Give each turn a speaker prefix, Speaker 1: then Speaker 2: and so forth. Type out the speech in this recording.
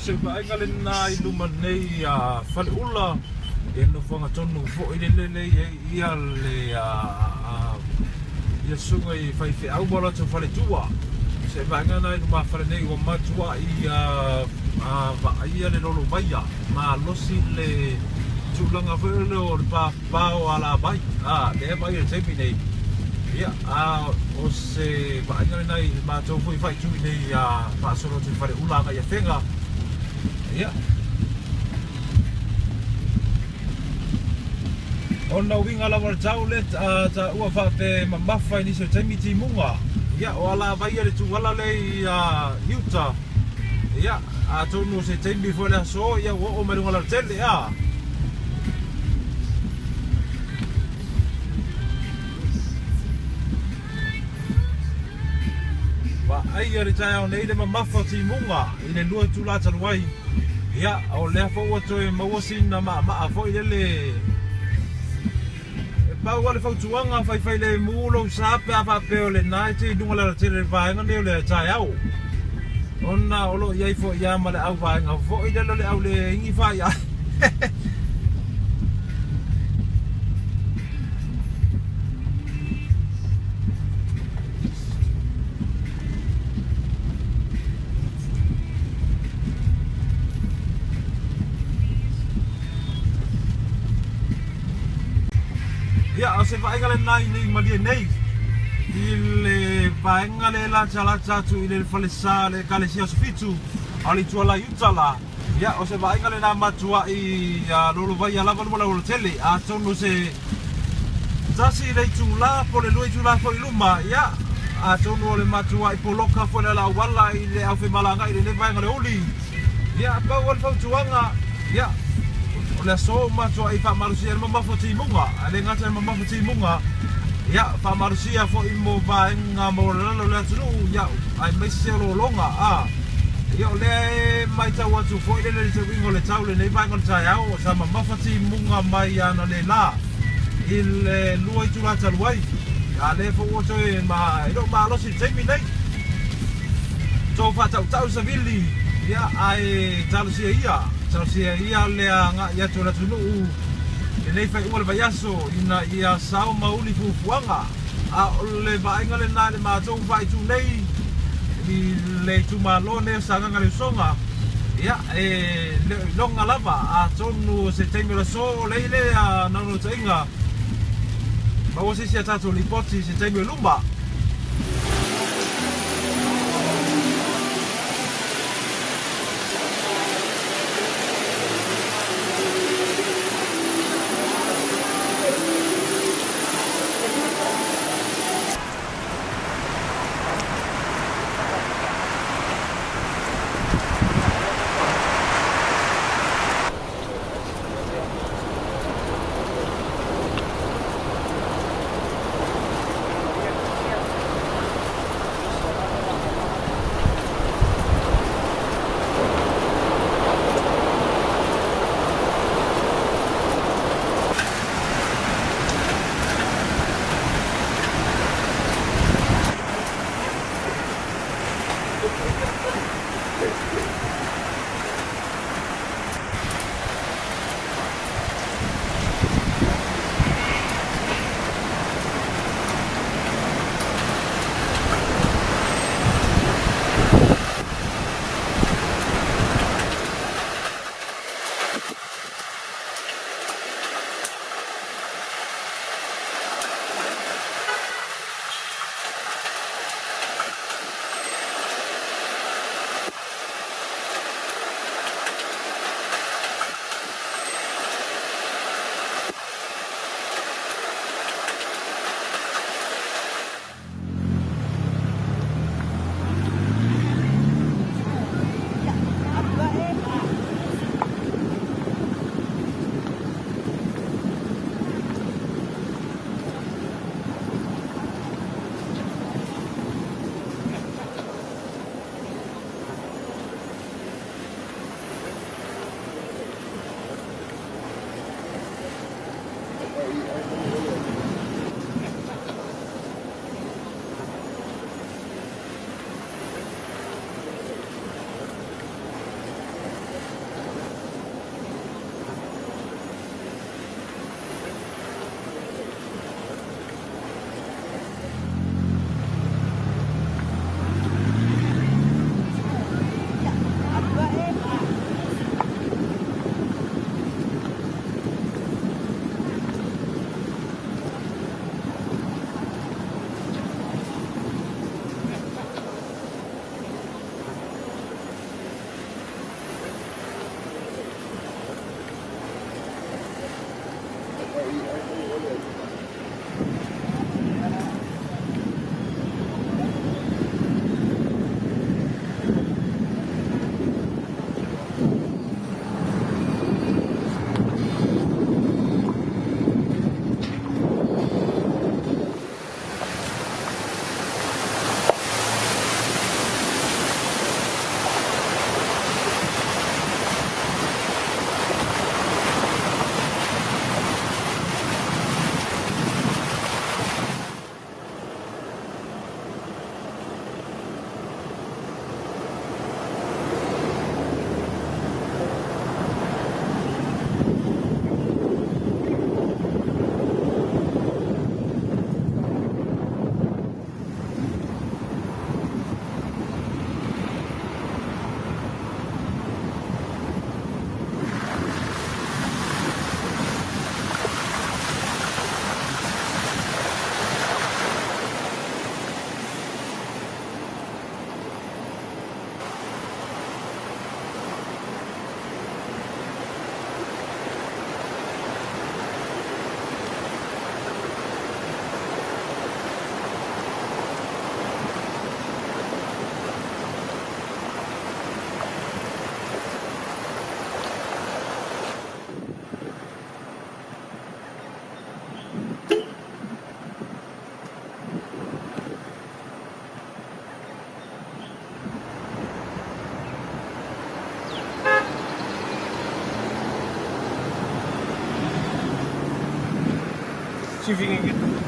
Speaker 1: se vaaiga lenā i luma nei a Faleula, ia nofoaga tonu foi lele le i ai ia le ia susuga i faifeau ma o latou faletua. O se vaaiga lena i lumafale nei ua matuai vaaia le lolovaia, malosi le tulaga foi lele o le papa o alavai, lea e vaai i le taimi nei. Ia, a o se vaaiga lena i le matou foi faaitu i inei a faasolo atu i Faleula agai i Afega. Ia, ona uiga lava o le tau lea taua faapea e mamafa i nisi o taimi timuga. Ia, o alavai ia le tuala lea i uta. Ia, atonu o se taimi foi o le aso, ia ua oo mai luga o le alatele, a. Vaaia le taeao nei le mamafa o timuga i le 2 itula talu ai. Ia, o lea foi ua toe maua sina maamaa foi lele. E pau lava le fautuaga, faifailemu lou sa pe a faapea o lena e te i luga o le alatele i le vaega lenei o le taeao. Ona o lo o i ai foi lava ma le au vaega foi lele o le au le igi faiai. Ia, o se vaaiga lenā i nei malie nei i le vaega lea e latalata atu i le falesa le Ekalesia o Sofitu, a o le itu ala i uta la. Ia, o se vaaiga lenā matuai lolovaia lava luma o le aualatele. Atonu se tasi le itula po o le lua itula foi i luma, ia, atonu o le matuai poloka foi le ala auala i le aufemalagai i lenei vaega o le uli. Ia, pau lava le fautuaga, ia, o le aso ua matuai faamalosia ai le mamafa o timuga, ae le gata i le mamafa o timuga, ia, faamalosia foi mo vaega maualalalo o le atunuu, ia, aemaise o lologa, a. Ia, o lea e matau atu foi lele i le teuiga o le tau i lenei vaega o le taeao, sa mamafa timuga mai analeila i le 2 itula talu ai, a lea foi ua toe ma, e le o malosi i le taimi nei. Tou faatautau savili, ia, ae talosia ia, talosia ia le agai atu o le atunuu i lenei faaiuga o le vaiaso ina ia sao ma uli fuafuaga. A o le vaaiga lena i le matou vaaitu nei i le itumalo nei o Sagaga le Usoga, ia, e le o iloga lava, atonu o se taimi o le aso o lea i le naunautaiga maua se isi a tatou lipoti i se taimi o luma. Siving